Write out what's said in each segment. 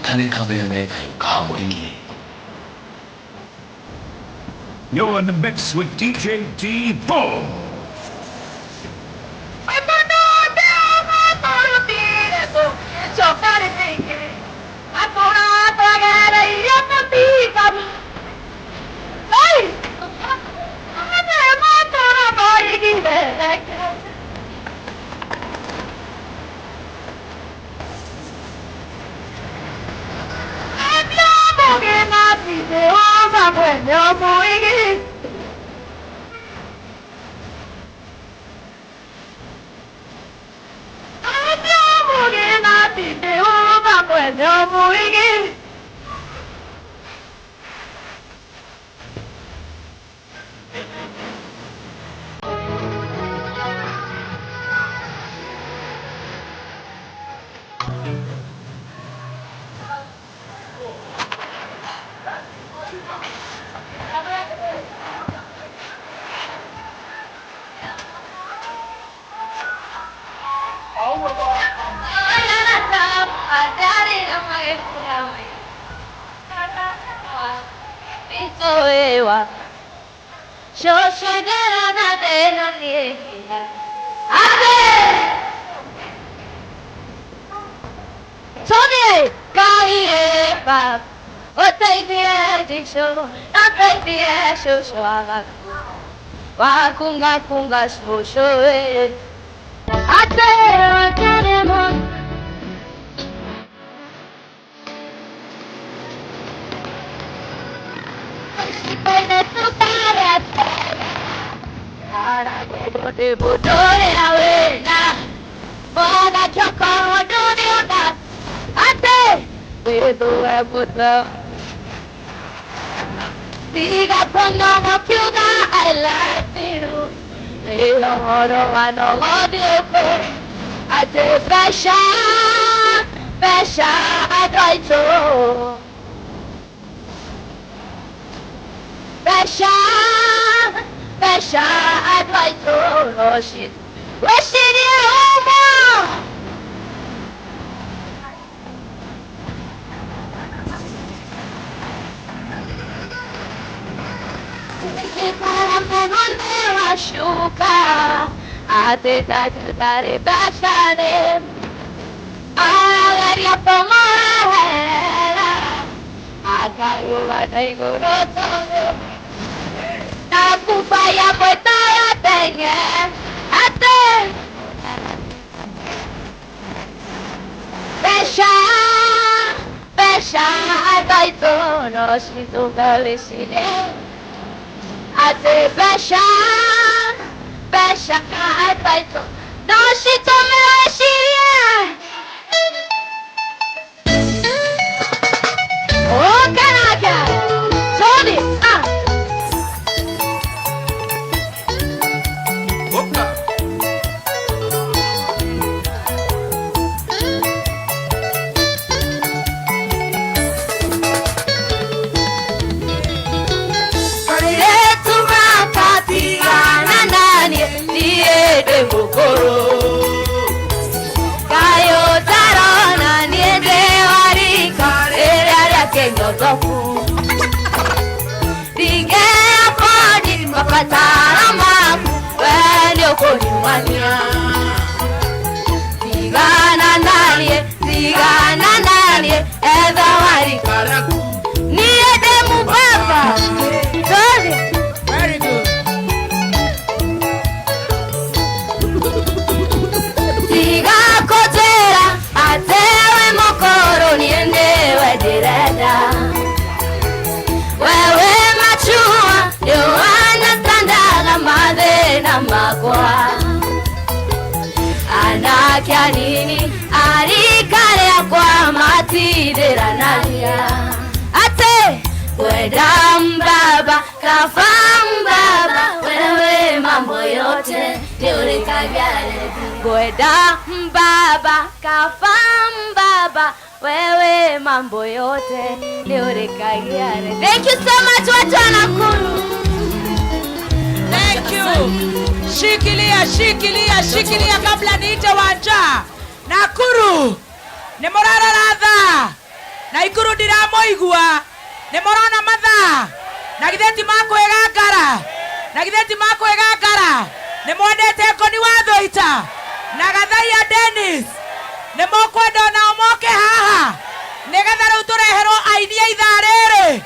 못하는 가면에 가오리. You're in the mix with DJ D Bull. Kunga kunga shosho Thank you so much watu wa Nakuru. Thank you. Shikilia, shikilia, shikilia kabla niite Wanja. Nakuru. Ni morara radha. Naikuru ndiramũigua. Nĩ mũrona mathaa? Na githĩ ti makwĩgangara? Na githĩ ti makwĩgangara? Nĩ mwendete Ngoni wa Thũita na Gathaia Dennis? Nĩ mũkwenda onao moke haha nĩgetha rĩu tũreherwo aini a ithaa rĩrĩ?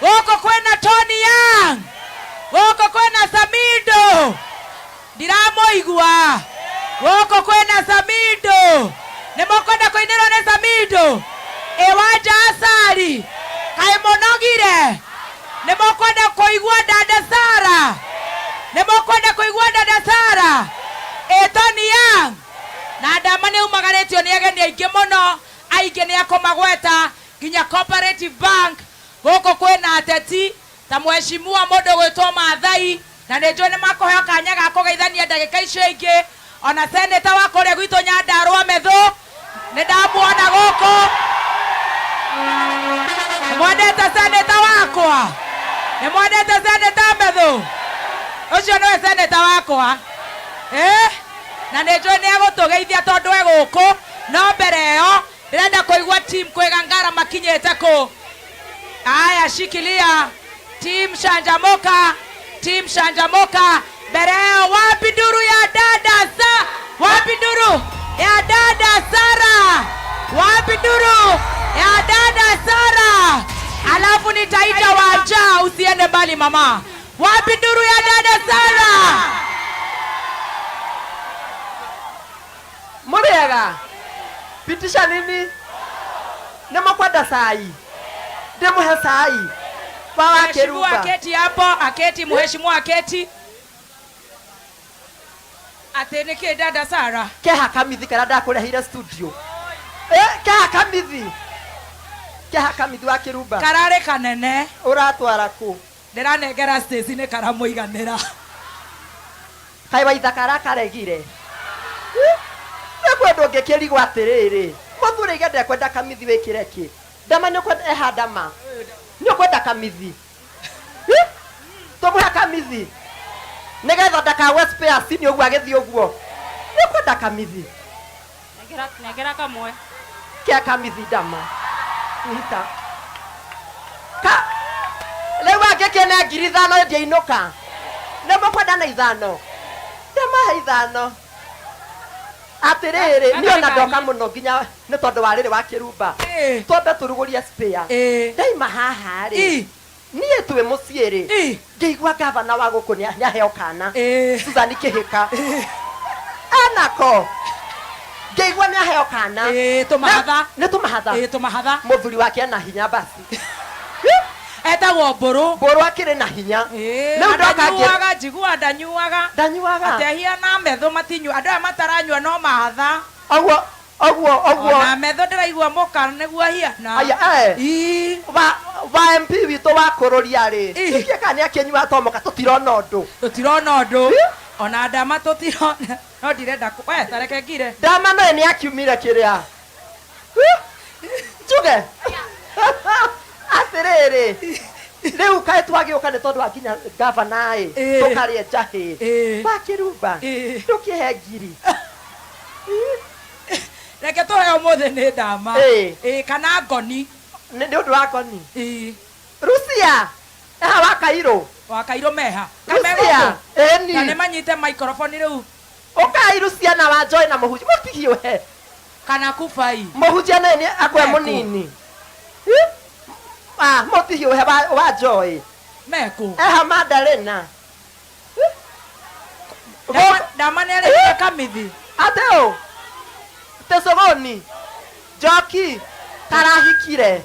Gũkũ kwĩna Tony Young, gũkũ kwĩna Samido, ndiramũigua. Gũkũ kwĩna Samido, nĩ mũkwenda kũinĩrwo nĩ Samido? Ĩwanja Asari, kaĩ mũnogire? Nĩ mũkwenda kũigua Dada Sara? Nĩ mũkwenda kũigua Dada Sara? Ĩ Tony Young na Ndama nĩ umagarĩtio nĩ ageni aingĩ mũno, aingĩ nĩ akũmagweta nginya Cooperative Bank. Gũkũ kwĩna ateti ta mheshimiwa mũndũ gwĩtwo Maathai, na nĩ njũĩ nĩ makũheo kanya ga kũgeithania ndagĩka icio ingĩ. Ona seneta wa kũrĩa gwitũ Nyandarũa Methu nĩ ndamuona gũkũ. Nĩ mwendete seneta wakwa? Nĩ mwendete seneta Methu? Ũcio nĩwe seneta wakwa, eh? Na nĩ njũĩ nĩ egũtũgeithia tondũ e gũkũ. No mbere ĩyo ndĩrenda kũigua team Kwĩgangara makinyĩte kũ. Aya, shikilia team Shanjamoka, team Shanjamoka. Mbere ĩyo, wapi nduru ya dada sa? Wapi nduru ya dada Sara? Wapi nduru ya dada Sara? Alafu nitaita Wanja, usiende mbali mama. Wapi nduru ya dada Sara? Muriega pitisha nini? Nĩ mũkwenda cai? Ndĩmũhe cai wa Mheshimiwa Kĩrumba. Aketi hapo, aketi mheshimiwa aketi. Atĩ nĩkĩ dada Sara? Keha kamithi karĩa ndakũreheire studio. Eh, keha kamithi, keha kamithi wa Kĩrumba. Kararĩ kanene. Ũratwara kũ? Ndĩranengera Stacy, nĩ karamũiganĩra. Kaĩ waithaka arakaregire? Nĩ kwenda ũngĩkĩrigwo atĩrĩrĩ, mũthuri ige ndekwenda kamithi, wĩkĩre kĩ? Ndama nĩ ũkwenda? Eha ndama, nĩ ũkwenda kamithi? Ĩ? Tũmũhe kamithi nĩgetha ndakagwe spares nĩ ũguo agĩthiĩ ũguo. Nĩ ũkwenda kamithi? Nengera, nengera kamwe. Kĩa kamithi ndama ita ka rĩu angĩkĩne 5,000 ndiainũka. Nĩ mũkwenda na 5? Ndamahe 5. Atĩrĩrĩ, niĩ ona ndoka mũno nginya nĩ tondũ wa rĩrĩ wa Kĩrumba. Twambe tũrugũrie spare. Ndaima haha rĩ, niĩ twĩ mũciĩ rĩ, ngĩigua gavana wa gũkũ nĩ aheo kana. Susan Kĩhĩka anako, ngĩigua nĩ aheo kana. Tũmahatha. Nĩ tũmahatha. Tũmahatha. Mũthuri wake ena hinya basi. Etagwo Mbũrũ. Mbũrũ akĩrĩ na hinya. Rĩu ndoka Ndanyuaga, njigua ndanyuaga. Ndanyuaga. Atehia na metho matinyua, andũ aya mataranyua no mahatha. Ũguo ũguo ũguo. Ona metho ndĩraigua mũka nĩguo ahiana. Aya, eh. Wa MP witũ wa kũrũria rĩ, nĩkĩĩ kana nĩ akĩnyua tomoka? Tũtirona ũndũ. Tũtirona ũndũ. Ona ndama tũtirona. No ndirenda we tareke ngire. Ndama naye nĩ akiumire kĩrĩa njuge atĩrĩrĩ, rĩu kaĩ twagĩũka nĩ tondũ wa nginya gavana ĩ, tũkarĩe njahĩ wa Kĩrumba, ndũkĩhe ngiri. Reke tũhe ũmũthĩ nĩ ndama. Ĩ, kana ngoni. Nĩ ũndũ wa ngoni. Rucia eha wa Kairũ. Wa Kairũ meha? Rucia, ĩni. Na nĩ manyite microphone rĩu. Ũkai Rucia na wa Joy na mũhunjia mũtihiũhe. Kana kubai. Mũhunjia naye nĩ akwe Meku. Mũnini. Ah, mũtihiũhe wa Joy. Meku. Eha Madalena. Ndama nĩ arĩkire kamithi. Ateo tesogoni njoki karahikire,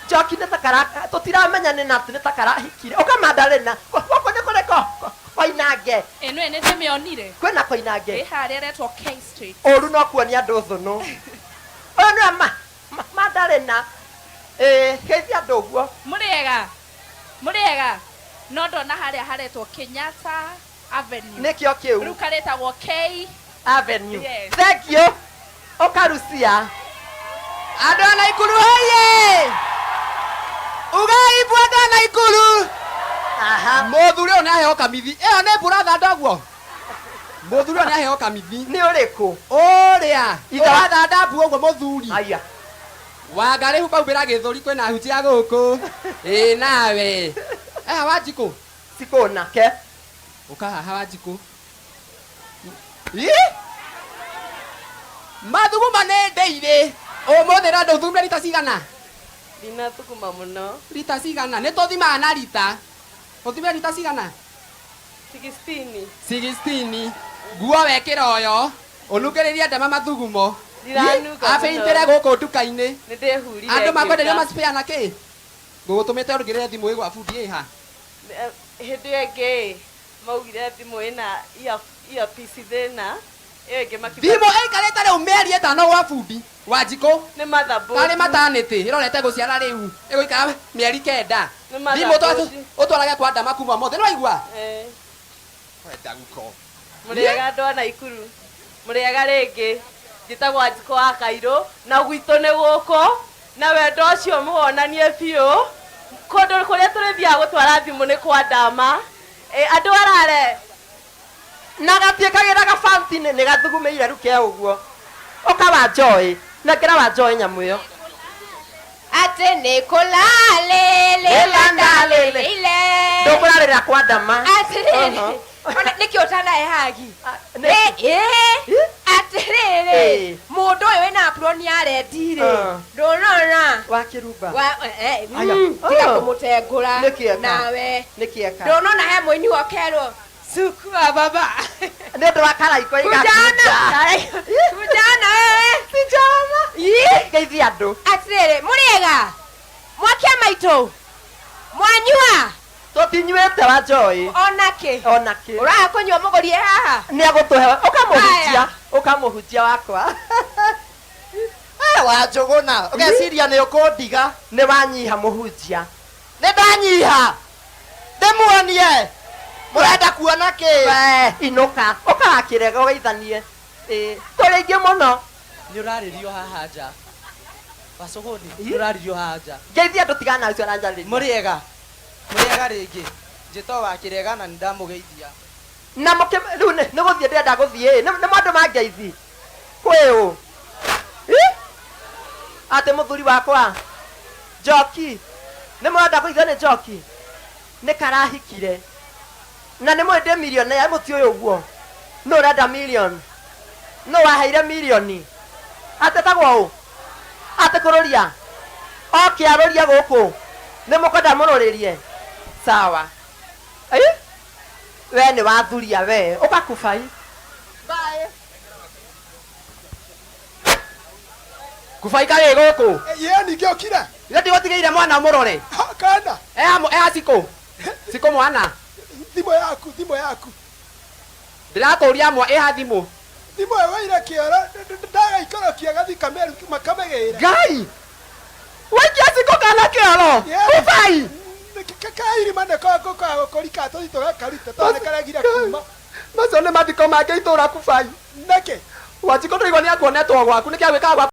njoki nĩ ta kara tũtiramenya nĩ nati, nĩ ta karahikire. Ũka Madalena, gũkũ nĩ kũrĩ koinange. Ĩno nĩ ndĩmĩonire. Kwĩna koinange. Ĩ harĩa ĩretwo K Street. Ũru no kuonia andũ thũnũ. Ũyũ nĩwe Madalena. Ĩ geithia andũ ũguo. Mũrĩega, mũrĩega. No ndona harĩa haretwo Kenyatta Avenue. Nĩkĩo kĩu. Rĩu karetagwo K Avenue. Yes. Thank you. Ũkarucia. Andũ a Naikuru hoye! Ugai bwana Naikuru! Mũthuri ũyũ nĩaheo kamithi. Ĩyo nĩ mbura thanda ũguo. Mũthuri ũyũ nĩaheo kamithi. Nĩ ũrĩkũ? Ũrĩa. Ithe Ũrathanda mbu ũguo mũthuri. Aya. Wangarĩ humbaumbĩra gĩthũri kwĩna hutia gũkũ. Ĩ nawe. Eh Wanjikũ. Cikũ nake. Ũka haha Wanjikũ. Ĩ? Mathuguma nĩ ndeire. Ũmũthĩ na ndũthumire rita cigana? Ndinathuguma mũno. Rita cigana? Nĩ tũthimaga na rita. Ũthimire rita cigana? 16. 16. Nguo wekĩra ũyo. Ũnungĩrĩrie ndema mathugumo. Ndiranuga mũno. Abĩintĩre gũkũ nduka-inĩ. Nĩndĩhurire. Andũ makwenderio ngĩũka. macipĩa na kĩ? Ngũgũtũmĩte ũrugĩrĩre thimũ ĩ gwa bundi ĩha. Hĩndĩ ĩyo ĩngĩ maugire thimũ ĩna earpiece thĩna. Ĩyo ĩngĩ makiuga Thimũ ĩikarĩte rĩu mĩeri ĩtano gwa bundi. Wanjikũ. nĩ motherboard. Karĩ maternity ĩrorete gũciara rĩu. Ĩgũikara mĩeri 9. Nĩ Thimũ motherboard. ũtwarage kwa ndama kuma ũmũthĩ. Nĩwaigua? Eh. Wenda guko. Mũrĩega andũ a Naikuru. Mũrĩega rĩngĩ. Njĩtagwo Wanjikũ wa Kairũ na gwitũ nĩ gũkũ na wendo ũcio mũwonanie biũ. Kũndũ kũrĩa tũrĩthiaga gũtwara thimũ nĩ kwa ndama. Andũ arare. Na gatiĩkagĩra gabanti nĩ gathugumĩire rĩu ke ũguo. Ũka wa Joy. Nengera wa Joy nyamũ ĩyo. Atĩ nĩ kũlalĩlĩla ndalĩlĩile. Ndũkũrarĩra kwa ndama. Atĩrĩrĩ. Ona nĩkĩ ũtanae hagi? Atĩrĩrĩ. Mũndũ ũyũ wĩna apron ya rendi rĩ. Ndũnona. Wa kĩrumba. Tiga kũmũtengũra. Nĩkĩ eka? Nawe. Nĩkĩ eka? Ndũnona he mũini wokerwo. Sukua baba. Nĩ ũndũ wa karaiko Kujana. Kujana wewe. Sijana. Ii. Geithia andũ. Atĩrĩrĩ, mũrĩega. Mwakia maitũ. Mwanyua. Tũtinyuĩte wa Joy. Ona kĩ? Ona kĩ? Ũraga kũnyua mũgũrie haha? Nĩ agũtũhe. Ũkamũhunjia. Ũkamũhunjia wakwa. Wa Njũgũna, ũgeciria nĩ ũkũndiga. Nĩ wanyiha mũhunjia. Nĩ ndanyiha. Ndĩmuonie. Mũrenda kuona kĩ? We, inũka. Ũka wa kĩrega ũgeithanie. Tũrĩ aingĩ mũno. Nĩ ũrarĩrio haha nja. Wacũgũni, nĩ ũrarĩrio haha nja. Ngeithia andũ tigana na ũcio aranjarĩria. Mũrĩega. Mũrĩega rĩngĩ. Njĩtagwo wa Kĩrega na nĩndamũgeithia. Na mũkĩ rĩu nĩ gũthiĩ ndĩrenda gũthiĩ. Nĩ mũndũ mangeithi. Kwĩ ũ? Atĩ mũthuri wakwa. Njoki. Nĩ mũrenda kũigua nĩ Njoki? Nĩ karahikire. Na nĩ mũĩ ndĩ millionaire mũtiũĩ ũguo. Nũ ũrenda million? Nũ waheire milioni? Atĩ tagwo ũ? Atĩ kũrũria? Oke arũrie gũkũ. Nĩ mũkwenda mũrũrĩrie? Sawa. We nĩ wathuria we. Ũka kubai. Bye. Kubai karĩ gũkũ. Ye ningĩ ũkire. Ithe ndigũtigĩire mwana mũrore. Kana. Eha cikũ. Cikũ mwana. Thimũ yaku, thimũ yaku. Ndĩrakũria mwa ĩha thimũ. Thimũ ĩyo waire kĩoro ndagaikũrũkia gathi kameru makamĩgĩre. Ngai. Waikia cikũ kana kĩoro? Kubai. Kairima nĩko kũrika tũthiĩ tũgakarute tondũ nĩkaregire kuma. Macio nĩ mathiko mangĩ itũra kubai. Nĩkĩ? Wanjikũ ndũraigua nĩ akuonetwo gwaku nĩkĩ agwĩkaga gwaku?